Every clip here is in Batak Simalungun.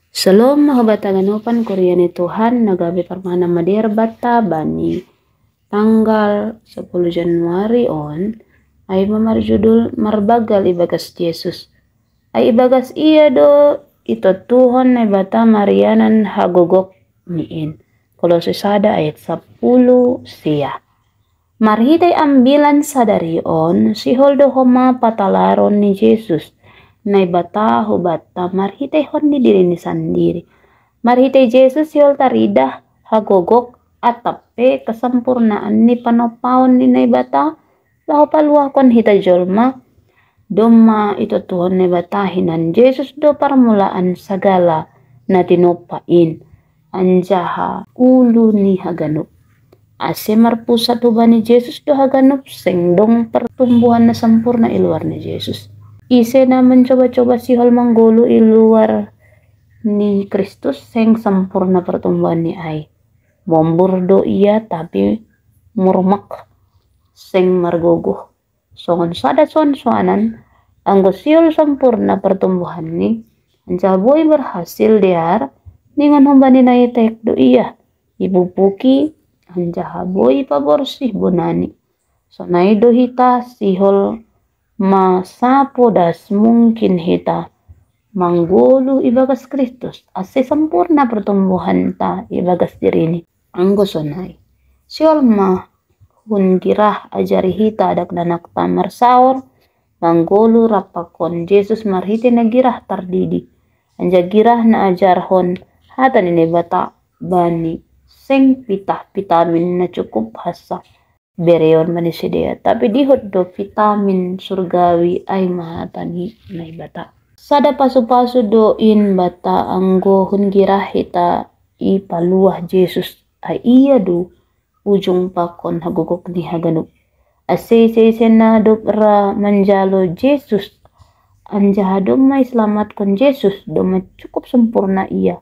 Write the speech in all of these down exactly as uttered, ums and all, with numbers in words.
Shalom, mahubat taganupan kuria ni Tuhan, nagabe parmahan na madear bata bani tanggal sepuluh Januari on, ai mamarjudul Marbagal ibagas Jesus. Ai ibagas ia do itotuhon Naibata marianan hagogok ni in. Kolose sada ayat sapuluh sia. Marhitei ambilan sadari on, sihol do homa patalaron ni Jesus Naibata hubata marhitei hon ni diri ni sandiri. Marhitei Jesus sihol taridah hagogok atap pe kesempurnaan ni panopaon ni Naibata, laho paluahkon hita jolma. Domma itotuhon Naibata hinan Jesus do parmulaan sagala na tinopa in, anjaha ulu ni haganup. Ase marpusat hubani Jesus do haganup, seng dong pertumbuhan na sempurna i luar ni Jesus. Ise na mencoba-coba sihol manggolu i luar ni Kristus, seng sempurna pertumbuhan ni ai. Mombur do ia, tapi murmak, seng margogoh. Songon sada soan-soanan, anggo sihol sempurna pertumbuhan ni, anjaha boi berhasil dear, ningon humbani na iteek do ia, ipupuki, anjaha boi paborsih bonani. Sonai do hita, sihol ma sapodas mungkin hita manggolu ibagas Kristus, ase sempurna pertumbuhanta ibagas dirini. Anggo sonai, sihol ma hun girah ajari hita dakdanakta marsaor, manggolu rap pakon Jesus marhitei na girah tardidi. Anjaha girah na ajarhon hata ni Naibata bani, seng pitah vitamin na cukup hansa bereon bani sidea, tapi dihut do vitamin surgawi, ai ma hata ni Naibata. Sada pasu-pasu do in bata anggo hun girah hita ipaluah Jesus, ai ia do ujung pakon hagogok ni haganup. Ase ise-ise na dob ra manjalo Jesus, anjaha domma iselamatkan Jesus, domma cukup sempurna ia.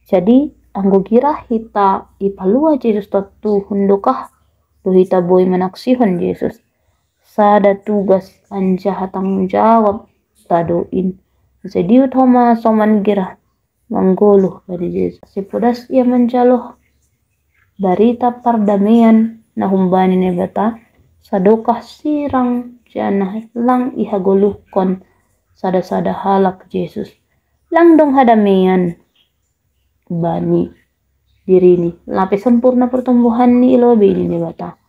Jadi, anggo girah hita ipaluah Jesus tontu hun dokah do hita boi manaksihon Jesus. Sada tugas anjaha tanggung jawab ta do in. Jadi dihut homa soman girah manggoluh bani Jesus. Ase podas ia manjalo barita pardameian na humbani Naibata, sadokah sirang janah lang ihagoluhkon sada-sada halak Jesus. Lang dong hadameian bani dirini, lape sempurna pertumbuhan ni i lobei ni Naibata.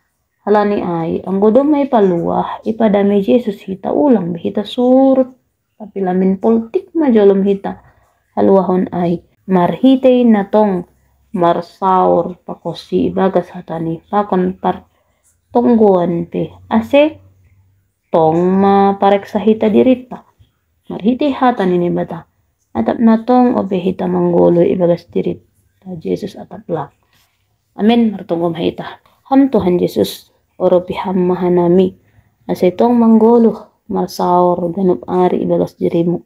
Halani ai, anggo domma ipaluah, ipadamei Jesus hita, ulang be hita surut. Tapi lamin poltik ma jolom hita haluahon ai, marhitei na tong marsaor pakonsi ibagas hatani pakon partonggoan pe, ase tong ma pareksa hita dirinta marhitei hata ni Naibata. Atap na tong ope hita manggoluh ibagas dirinta Jesus atap lang. Amen. Martonggo ma hita. Ham Tuhan Jesus, urupi Ham ma hanami, ase tong manggoluh marsaor ganup ari ibagas dirimu.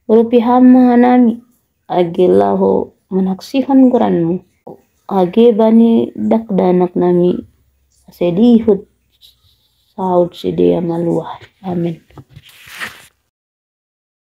Urupi Ham ma hanami, age laho manaksihon goranmu, age bani dakdanak nami, ase dihut saud sidea maluah. Amen.